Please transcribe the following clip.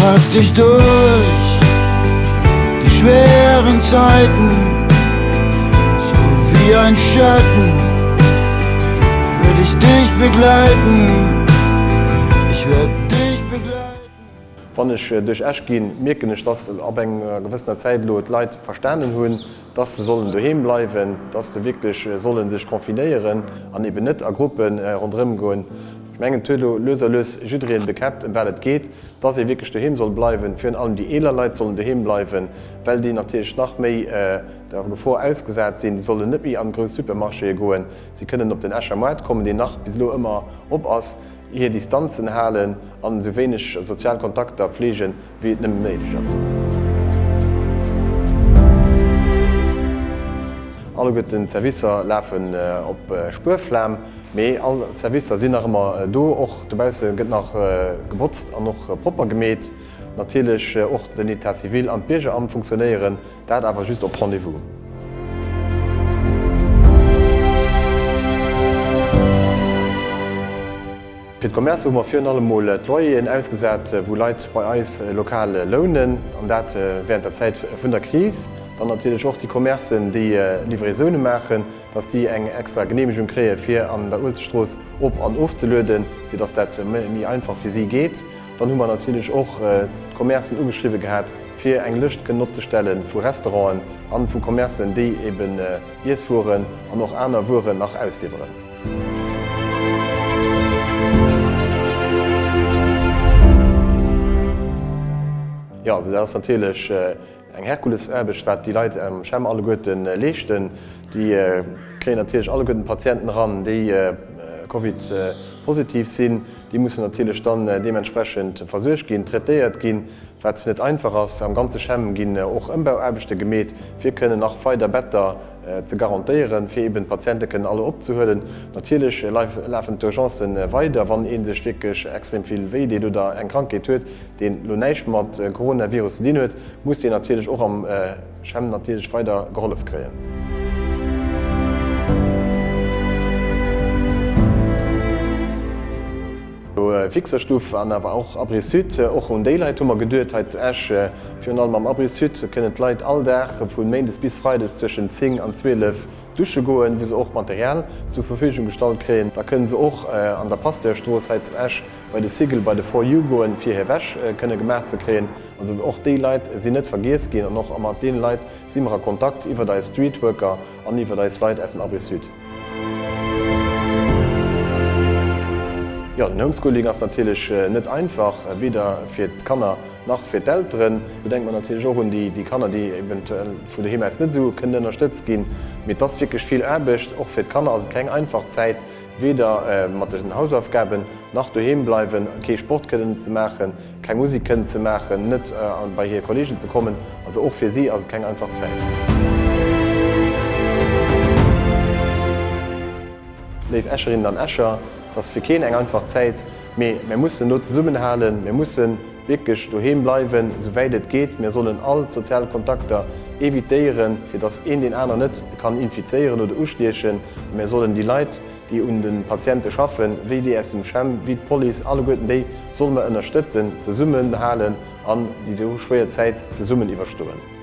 trag dich durch die schweren Zeiten, so wie ein Schatten werd ich dich begleiten, ich werd dich begleiten. Wann ech duerch Esch ginn, mierken ech, dass ab enger gewëssener Zäit elo d'Leit verstanen hunn, dass se sollen doheem bleiwen, dass se wierklech solle sech confinéieren an eben net a Gruppe ronderëm goen. Ech mengen, et huet elo lues a lues jiddereen bekäppt, ëm wat et geet, dass ee wierklech doheem soll bleiwen. Virun allem déi eeler Leit sollen doheem bleiwen, well déi natierlech nach méi der Gefor ausgesat sinn. Déi sollen net méi an grouss Supermarchéë goen. Si kënnen op den Escher Moart kommen, deen nach bis elo ëmmer op ass, hir Distanzen halen an esou wéineg sozial Kontakter pfleegen, wéi et nëmmen néideg ass. Alleguerten d'Servicer lafen op Spuerflam, mee all d'Servicer sinn nach ëmmer do. Och dobausse gëtt nach gebotzt an och propper gemeet. Natierlech och den Etat civil an d'Biergeramt funktionéieren, dat awer just op Rendez-vous. Fir d'Commercë hu mer virun allem mol d'Loyeren ausgesat, wou Leit bei eis Lokal lounen, an dat während der Zäit vun der Kris. Dann natierlech och déi Commercen, déi Livraisone maachen, dass déi eng extra Geneemegung kréie fir an der Uelzechtstrooss op an ofzelueden, fir dass dat méi einfach fir si geet. Dann hu mer natierlech och d'Commercen ugeschriwwe gehat, fir eng Lëscht kënnen opzestelle vu Restauranten a vu Commercen, déi eben Iesswueren an och aner Wueren nach ausliwweren. Jo, also dat ass natierlech eng Herkulesaarbecht, wat déi Leit am CHEM alleguerte leeschten. Déi kréien natierlech alleguerten d'Patienten eran, déi Covid-positiv sinn. Déi mussen natierlech dann deementsprechend versuergt ginn, traitéiert ginn, wat net einfach ass. Am ganze CHEM ginn och Ëmbauaarbechte gemeet, fir kënnen nach weider Better ze garantéieren, fir eben d'Patiente kënnen alle opzehuelen. Natierlech lafen d'Urgencen weider, wann ee sech wierklech extrem vill wéi deet oder eng Krankheet huet, déi elo näischt mat Coronavirus ze dinn huet, muss deen natierlech och am CHEM natierlech weider gehollef kréien. Fixerstuff an awer och Abri Sud. Och un déi Leit hu mer geduet hei zu Esch. Virun allem am Abri Sud kënnen d'Leit all Dag vu méindes bis freides zwëschen 10 an 12 dusche goen, wou se och Material zur Verfügung gestallt kréien. Da kënnen se och an der Pasteurstrooss hei zu Esch bei de Sigel, bei de For You goen, fir hir Wäsch kënne gemaach ze kréien. Also och déi Leit sinn net vergiess ginn an och mat deene Leit si mer a Kontakt iwwert eis Streetworker an iwwert eis Leit aus dem Abri Sud. Jo, den Homeschooling ass natierlech net einfach, weder fir d'Kanner nach fir d'Elteren. Do denkt mer natierlech och un déi Kanner, déi eventuell vun doheem aus net esou kënnen ënnerstëtzt ginn. Mee et ass wierklech vill Aarbecht. Och fir d'Kanner ass et keng einfach Zäit, weder mat den Hausaufgaben nach doheem bleiwen, kee Sport kënnen ze maachen, keng Musek kënnen ze maachen, net bei hir Kollegen ze kommen. Also och fir si ass et keng einfach Zäit. Léif Escherinnen an Escher, et ass fir keen eng einfach Zäit, mee mir mussen elo zesummenhalen, mir musse wierklech doheem bleiwen, esou wäit et geet. Mir sollen all sozial Kontakter evitéieren, fir dass een deen aneren net kann infizéieren oder ustiechen. Mir sollen déi Leit, déi un de Patiente schaffen, wéi déi aus dem CHEM, wéi d'Police, alleguerten déi solle mer ënnerstëtzen, zesummenhalen an déi esou schwéier Zäit zesummen iwwerstoen.